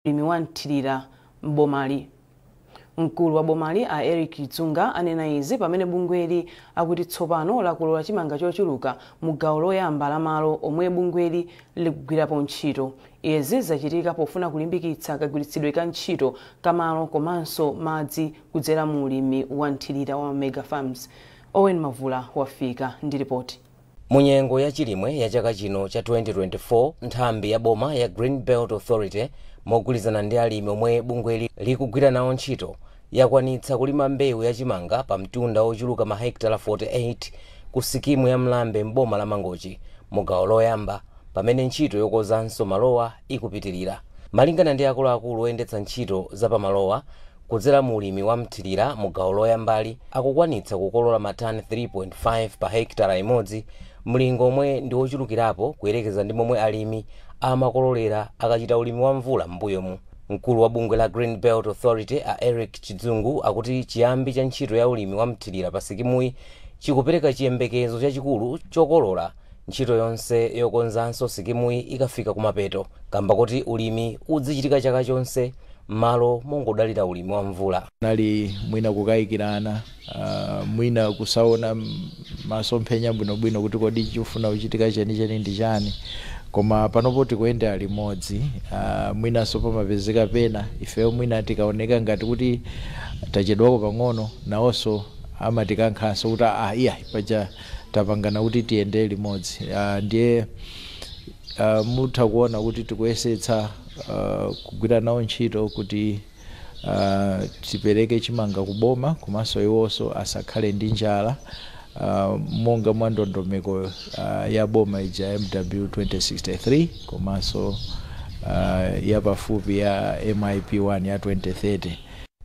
Ulimi wa mthirira m'bomali. Mkulu wa bomali a Eric Chizunga anena izi pamene bungweli akuti tsopano lakolola chimanga chochuluka mu gawo loyamba la malo omwe bungweli likugwirapo ntchito. Izi zachitika pofuna kulimbikitsa kagwiritsidwe ka ntchito kamalo komanso madzi kudzera mu ulimi wa mthirira wa mega farms. Owen Mavula wafika ndi ripoti. Munyengo ya chilimwe ya chaka chino cha 2024, nthambi ya boma ya Green Belt Authority mogwirizana ndi alimi omwe bungweli likugwira nawo ntchito yakwanitsa kulima mbewu yachimanga pa mtunda ochuluka mahekitala 48 ku sikimu ya Mlambe m'boma la Mangochi mugawo loyamba, pamene ntchito yokozanso malowa ikupitirira. Malingana ndi akuluakulu oyendetsa ntchito zapamalowa, kudzera mu ulimi wa mthirira mugawo loyambali akukwanitsa kukolola matani 3.5 pa hekitala imodzi, mlingo omwe ndi wochulukirapo kuyerekeza ndi momwe alimi amakololera akachita ulimi wa mvula m'mbuyomu. Mkulu wa bungwe la Green Belt Authority a Eric Chidzungu akuti chiyambi cha ntchito ya ulimi wa mthirira pa sikimuyi chikupereka chiyembekezo chachikulu chokolola ntchito yonse yokonzanso sikimuyi ikafika kumapeto, kamba kuti ulimi udzichitika chaka chonse m'malo mongodalira ulimi wa mvula. Nali mwina kukayikirana, mwina kusaona masomphenya bwinobwino kuti kodi chifuna kuchitika chenicheni ndi chani, koma panopo tikuyendera limodzi. Mwinanso pamapezeka pena ifeyo mwina tikaoneka ngati kuti tachedwako pang'ono, nawonso amatikankhanso kuti iya paja tapangana kuti tiyendere limodzi. Ndiye mutha kuona kuti tikuyesetsa kugwira nawo ntchito kuti tipereke chimanga kuboma, komanso iwonso asakhale ndi njala, monga mwa ndondomeko ya boma ija MW 2063 komanso yapafupi ya MIP1 ya 2030.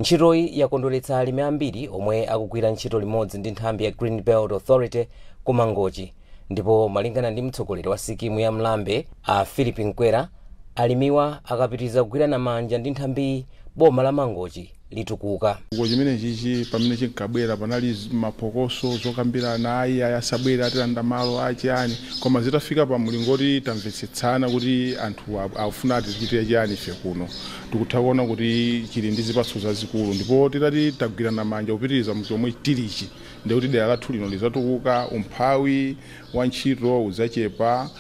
Ntchitoyi yakondweretsa alimi ambiri omwe akugwira ntchito limodzi ndi nthambi ya Green Belt Authority ku Mangochi, ndipo malingana ndi mtsogoleri wa sikimu ya Mlambe a Philip Nkwera, alimiwa akapitiriza kugwirana manja ndi nthambiyi, boma la Mangochi litukuka. Chimene chichi pamene chinkabwera panali maphokoso, zokambirana, ayi ayi asabwera, atilanda malo achiyani, koma zitafika pa mlingoti tamvetsetsana kuti anthu afuna atichitire chiyani ife kuno, tikutha kuona kuti chili ndi zipatso zazikulu. Ndipo titati tagwirana manja kupitiriza chomwe tilichi, ndikuti dera lathu lino lizatukuka, umphawi wa ntchito udzachepa,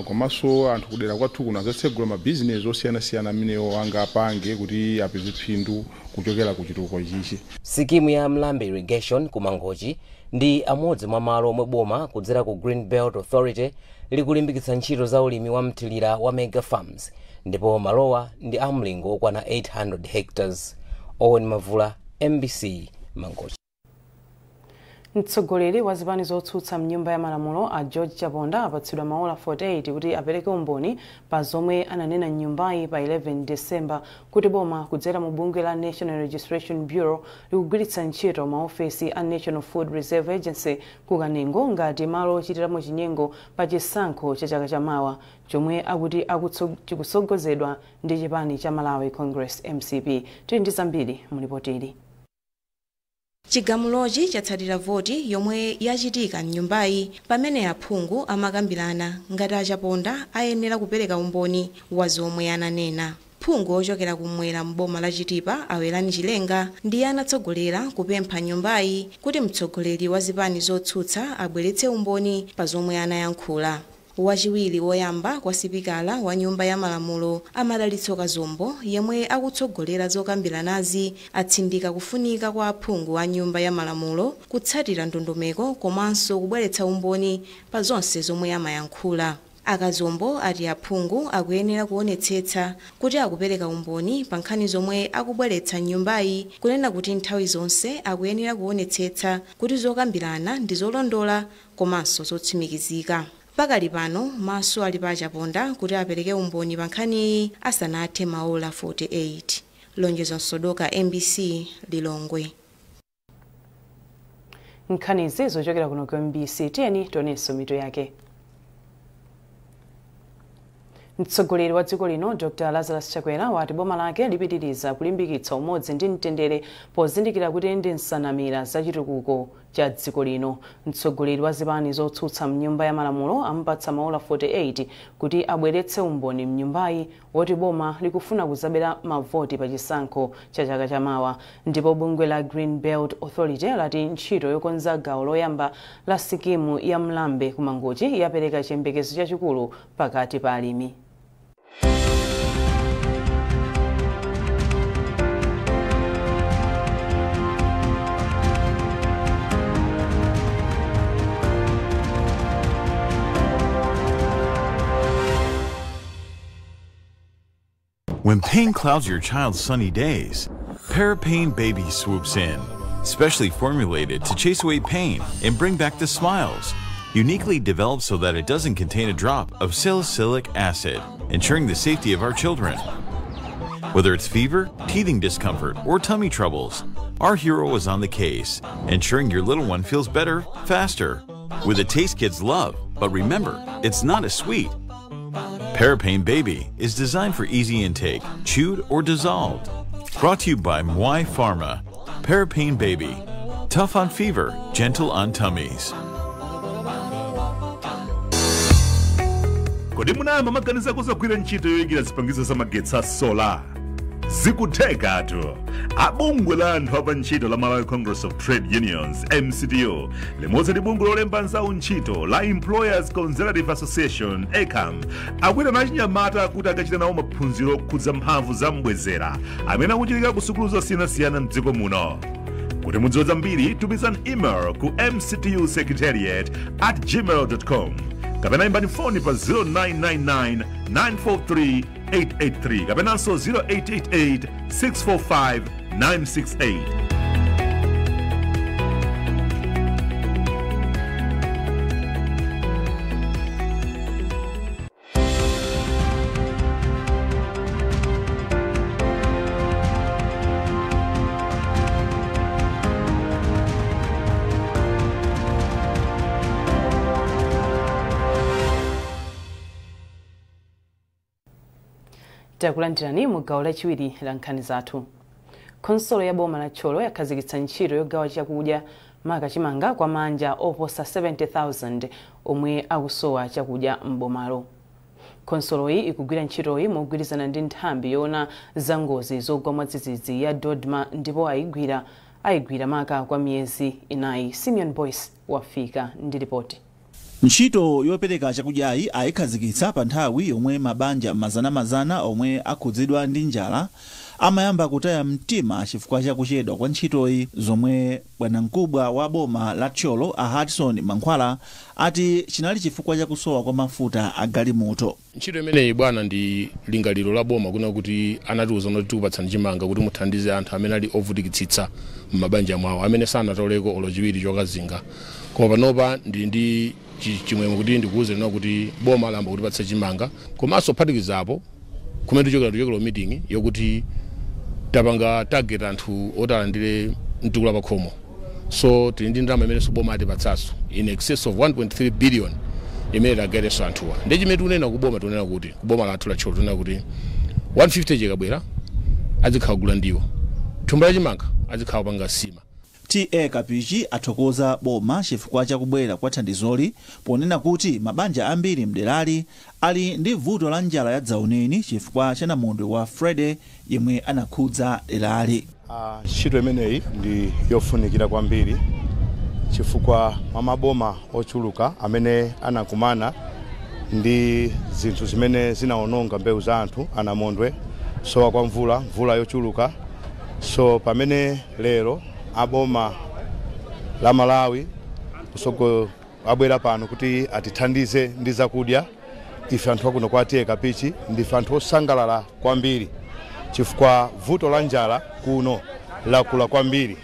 komanso anthu kudera kwathu kuno adzatsegula mabizinesi osiyanasiyana amenewo angapange kuti apeze phindu kuchokera ku chitukuko chichi. Sikimu ya Mlambe Irrigation ku Mangochi ndi amodzi mwa malo omwe boma kudzera ku Green Belt Authority likulimbikitsa ntchito za ulimi wa mthirira wa mega farms, ndipo malowa ndi amlingo okwana 800 hectares. Owen Mavula, MBC, Mangochi. Mtsogoleri wa zipani zotsutsa mnyumba ya malamulo a George Chaponda apatsidwa maola 48 kuti apereke umboni pa zomwe ananena mnyumbayi pa 11 December kuti boma kudzera mu bungwe la National Registration Bureau likugwiritsa ntchito maofesi a National Food Reserve Agency ku Kanengo ngati malo ochitiramo chinyengo pa chisankho cha chaka chamawa chomwe akuti chikusogozedwa ndi chipani cha Malawi Congress MCP. Tili ndi zambiri mulipotili. Chigamulochi chatsatira voti yomwe yachitika mnyumbayi pamene aphungu amakambirana ngati aChaponda ayenera kupereka umboni wa zomwe ananena. Phungu ochokera kumwera mboma la Chitipa Awelani Chilenga ndiye anatsogolera kupempha nyumbayi kuti mtsogoleri wa zipani zotsutsa abweretse umboni pa zomwe anayankhula. Wachiwiri woyamba kwa sipikala wa nyumba ya malamulo Amadalitso Kazombo, yemwe akutsogolera zokambiranazi, atsindika kufunika kwa aphungu a nyumba ya malamulo kutsatira ndondomeko komanso kubweretsa umboni pa zonse zomwe amayankhula. Akazombo ati aphungu akuyenera kuonetsetsa kuti akupereka umboni pa nkhani zomwe akubweretsa nyumbayi, kunena kuti nthawi zonse akuyenera kuonetsetsa kuti zokambirana ndi zolondola komanso zotsimikizika. Pakali pano maso ali pa Achaponda kuti apereke umboni pa nkhaniyi asanathe maola 48. Lonjezo Msodoka, MBC, Lilongwe. Nkhanizi zochokera kuno ku MBC. Tiyeni tionenso mitu yake. Mtsogoleri wa dziko lino Dr Lazarus Chakwera wati boma lake lipitiriza kulimbikitsa umodzi ndi mtendere pozindikira kuti ndi nsanamira zachitukuko. cha dziko lino. Mtsogoleri wa zipani zotsutsa mnyumba ya malamulo amupatsa maola 48 kuti abweretse umboni mnyumbayi woti boma likufuna kuzabera mavoti pa chisankho cha chaka chamawa. Ndipo bungwe la Green Belt Authority lati ntchito yokonza gawo loyamba la sikimu ya Mlambe ku Mangochi yapereka chiyembekezo chachikulu pakati pa alimi. When pain clouds your child's sunny days, Parapain Baby swoops in, specially formulated to chase away pain and bring back the smiles. Uniquely developed so that it doesn't contain a drop of salicylic acid, ensuring the safety of our children. Whether it's fever, teething discomfort, or tummy troubles, our hero is on the case, ensuring your little one feels better, faster. With a taste kids love, but remember, it's not as sweet. Parapain Baby is designed for easy intake, chewed or dissolved. Brought to you by Mwai Pharma. Parapain Baby. Tough on fever, gentle on tummies. Kodi munayamba maganiza kuzagwira ntchito yoyikira zipangizo za magetsi a solar? Zikuthekatu. Abungwe la anthu apa ntchito la Malawi Congress of Trade Unions MCTU limodzi ndi bungwe lolemba anzawo ntchito la Employers Conservative Association ECAM akuyitana achinyamata kuti akachita nawo maphunziro okhudza mphamvu za mbwezera amene akuchitika ku sukulu zosiyanasiyana mdziko muno. Kuti mudziwe zambiri, tumizani email ku mctusecretariat@gmail.com kapena imbani foni pa 0999 943 883 kapenanso 0888 645 968. Takulandirani mu gawo lachiwiri la nkhani zathu. Khonsolo ya boma la Thyolo yakhazikitsa ntchito yogawa chakudya maka chimanga kwa manja oposa 70,000 omwe akusowa chakudya m'bomalo. Khonsoloyi ikugwira ntchitoyi mogwirizana ndi nthambi yoona za ngozi zogwa mwadzidzidzi ya Dodma ndipo ayigwira maka kwa miyezi 4. Simeon Boyce wafika ndi ripoti. Ntchito yopereka chakudyayi ayikhazikitsa pa nthawi yomwe mabanja mazanamazana omwe akhudzidwa ndi njala amayamba kutaya mtima chifukwa chakuchedwa kwa ntchitoyi, zomwe bwanamkubwa wa boma la Thyolo a Hudson Mankhwala ati chinali chifukwa chakusowa kwa mafuta a galimoto. Ntchito imeneyi bwana ndi lingaliro la boma kuna kuti anatiuza kuti tikupatsani chimanga kuti muthandize anthu amene ali ovutikitsitsa m'mabanja mwawo amene sanatoleko olo chiwiri chokazinga, koma panopa ndili ndi chimwemwe kuti ndikuwuzeni kuti boma lamba kutipatsa chimanga, komanso phatikizapo kumene tichokera meeting yokuti tapanga target anthu otalandire mtukula pakhomo, so tili ndi ndalama imenenso boma atipatsanso in excess of 1.3 billion imene tagairenso anthuwa. Ndi chimene tikunena kuboma, tikunena kuti kuboma lathu la Thyolo tikunena kuti 150 chikabwera azikhala kugula ndiwo, thumba la chimanga azikhala kupanga sima. T.A. Kapichi athokoza boma chifukwa chakubwera kwa thandizoli ponena kuti mabanja ambiri mderali ali ndi vuto la njala ya dzauneni chifukwa cha namondwe wa Freddy yemwe anakhudza derali. Ntchito imeneyi ndi yofunikira kwambiri chifukwa maboma ochuluka amene anakumana ndi zinthu zimene zinaononga mbewu za anthu, anamondwe, sowa kwa mvula, mvula yochuluka. So pamene lero aboma la Malawi kusoko abwera pano kuti atithandize ndi zakudya, ife anthu akuno kwa T.A. Kapichi ndife anthu osangalala kwambiri chifukwa vuto la njala kuno lakula kwambiri,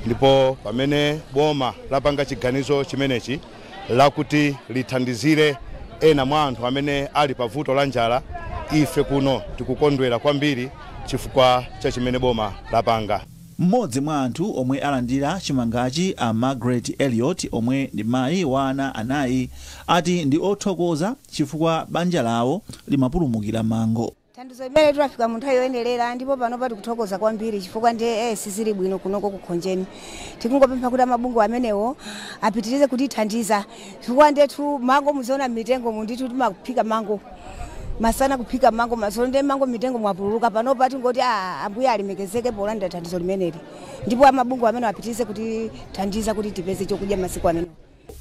ndipo pamene boma lapanga chiganizo chimenechi lakuti lithandizire ena mwa anthu amene ali pa vuto la njala, ife kuno tikukondwera kwambiri chifukwa cha chimene boma lapanga. Mmodzi mwa anthu omwe alandira chimangachi a Margaret Elliot omwe ndi mayi wa ana 4 ati ndi othokoza chifukwa banja lawo limapulumukira mango. Thandizo limene tilafika mu nthawi yoyenerera, ndipo pano tikuthokoza kwambiri chifukwa ndiye sizili bwino kunoko kukhonjeni. Tikungopempha kuti amabungwe amenewo apitirize kutithandiza, chifukwa ndethu mango muziona mitengo mundithu timaphika mango masana, kuphika mango masana, ndiye mango mitengo mwapululuka. Panopa tingoti Ambuye alemekezeke polandira thandizo limeneli, ndipo amabungwe amene apitirize kutithandiza kuti tipeze chokudya masiku amenewo.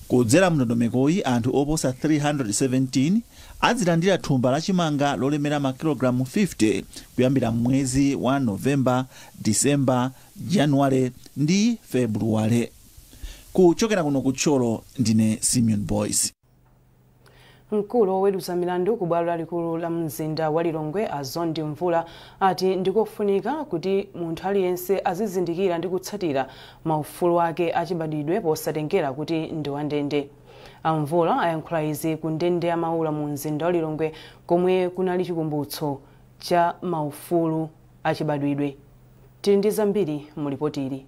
Kudzera mndondomekoyi, anthu oposa 317 azilandira thumba lachimanga lolemera makilogalamu 50 kuyambira mwezi wa Novemba, Disemba, Januwale ndi Februwale. Kuchokera kuno kuThyolo, ndine Simeon Boys. Mkulu woweruza milandu ku bwalo lalikulu la mzinda wa Lilongwe, Azondi Mvula, ati ndikofunika kuti munthu aliyense azizindikira ndi kutsatira maufulu ake achibadwidwe posatengera kuti ndi wandende. Amvula ayankhula izi ku ndende ya Maula mu mzinda wa Lilongwe, komwe kunali chikumbutso cha maufulu achibadwidwe. Tili ndi zambiri mu lipoti.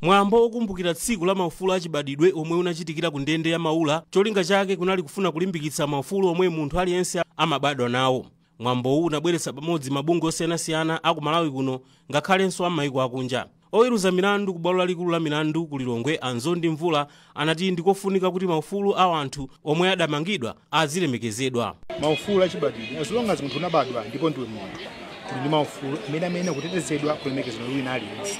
Mwambo wokumbukira tsiku la maufulu achibadwidwe omwe unachitikira ku ndende ya Maula, cholinga chake kunali kufuna kulimbikitsa maufulu omwe munthu aliyense amabadwa nawo. Mwambowu unabweretsa pamodzi mabungwe osiyanasiyana aku Malawi kuno ngakhalenso amaiko akunja. Oweruza milandu ku bwalo lalikulu la milandu ku Lilongwe, Anzondi Mvula, anati ndikofunika kuti maufulu a anthu omwe adamangidwa azilemekezedwa. Maufulu achibadwidwe, as long as munthu unabadwa ndipo ndiwe munthu, uli ndi maufulu amene amene kutetezedwa, kulemekezedwa wina aliyense.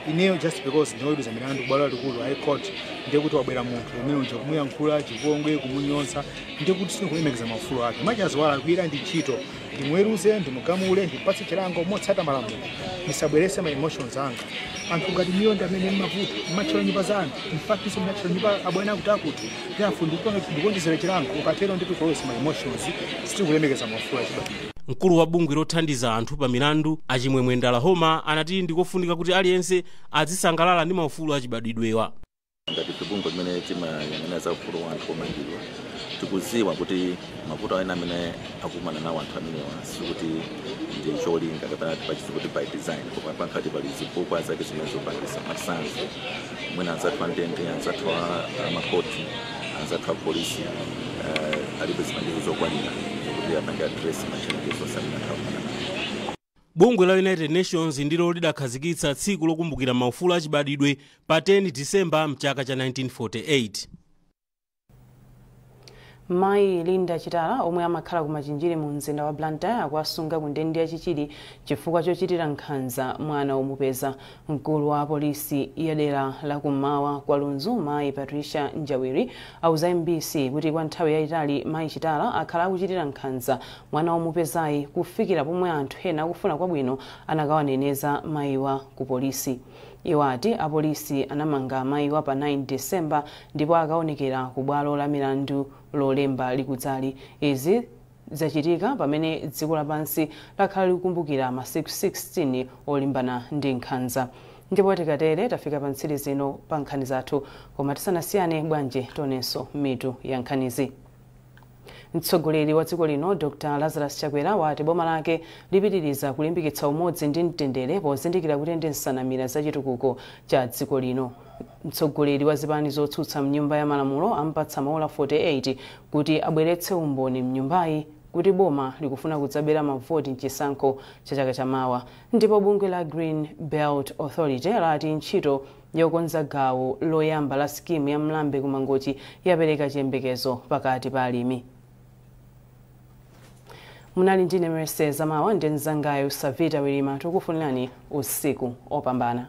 Ineyo, just because ndinoweruza milandu kubwalo lalikulu, High Court, ndiye kuti wabwera munthu umene uja kumuyankhula chipongwe, kumunyoza, ndiye kuti sindikulemekeza maufulu ake. Machaziwala akuyira ndi ntchito, ndimuweruze, ndimugamule, ndipatse chilango motsata malamulo, ndisabwerese ma emotions anga. Anthu ngati miyo ndi amene mmavuto mmatchera nyumba za anthu, in fact iso mnatchera nyumba abwana akuti akuti, therefore ndikuonjezera chilango. Ukatero ndi kukolowesa ma emotions, sitikulemekeza maufulu achibadwidwe. Mkulu wa bungwe lothandiza anthu pa milandu, Achimwemwe Ndalahoma, anati ndikofunika kuti aliyense azisangalala ndi maufulu achibadwidwewa. Ngati tibungwe limene timayang'anira za ufulu wa anthu omangidwa, tikuziwa kuti mavuto ena amene akumana nawo anthu amenewa sikuti ndi cholinga kapena pachisi kuti by design, koma pankhati pali zifukwa zake zimene zopangisa. Mwachitsanzo, mwina anzathu andende, anzathu amakoti, anzathu apolisi alibe zipangizo zokwanira zokuti apange address ma challenges onse amene anthu akumana nawo. Bungwe la United Nations ndilo lidakhazikitsa tsiku lokumbukira maufulu achibadwidwe pa 10 Disemba mchaka cha 1948. Mayi Linda Chitala, omwe amakhala ku Machinjiri mu mzinda wa Blantyre, akuwasunga ku ndende yachichiri chifukwa chochitira nkhanza mwana womupeza. Mkulu wa polisi ya dera la kummawa kwa Lunzu, mayi Patricia Njawiri, auza MBC kuti kwa nthawi yayitali mayi Chitala akhala akuchitira nkhanza mwana womupezayi, kufikira pomwe anthu ena akufuna kwabwino anakawaneneza mayiwa ku polisi. Iwo ati apolisi anamanga amayiwa pa 9 Disemba ndipo akaonekera ku bwalo la milandu Lolemba likudzali. Izi zachitika pamene dziko lapansi lakhala likukumbukira masiku 16 olimbana ndi nkhanza. Ndipo tikatere tafika pa mtsirizino pa nkhani zathu, koma tisanasiyane, bwanji tionenso mitu ya nkhanizi. Mtsogoleri wa dziko lino, Dr Lazarus Chakwera, wati boma lake lipitiriza kulimbikitsa umodzi ndi mtendere pozindikira kuti ndi nsanamira za chitukuko cha dziko lino. Mtsogoleri wa zipani zotsutsa mnyumba ya malamulo ampatsa maola 48 kuti abweretse umboni mnyumbayi kuti boma likufuna kudzabera mavoti mchisankho cha chaka chamawa. Ndipo bungwe la Green Belt Authority lati ntchito yokonza gawo loyamba la skimu ya Mlambe kuMangochi yapereka chiyembekezo pakati pa alimi. Munali ndine Mercy Zamawa ndi mzangayo Savita Wilima. Tikufunirani usiku opambana.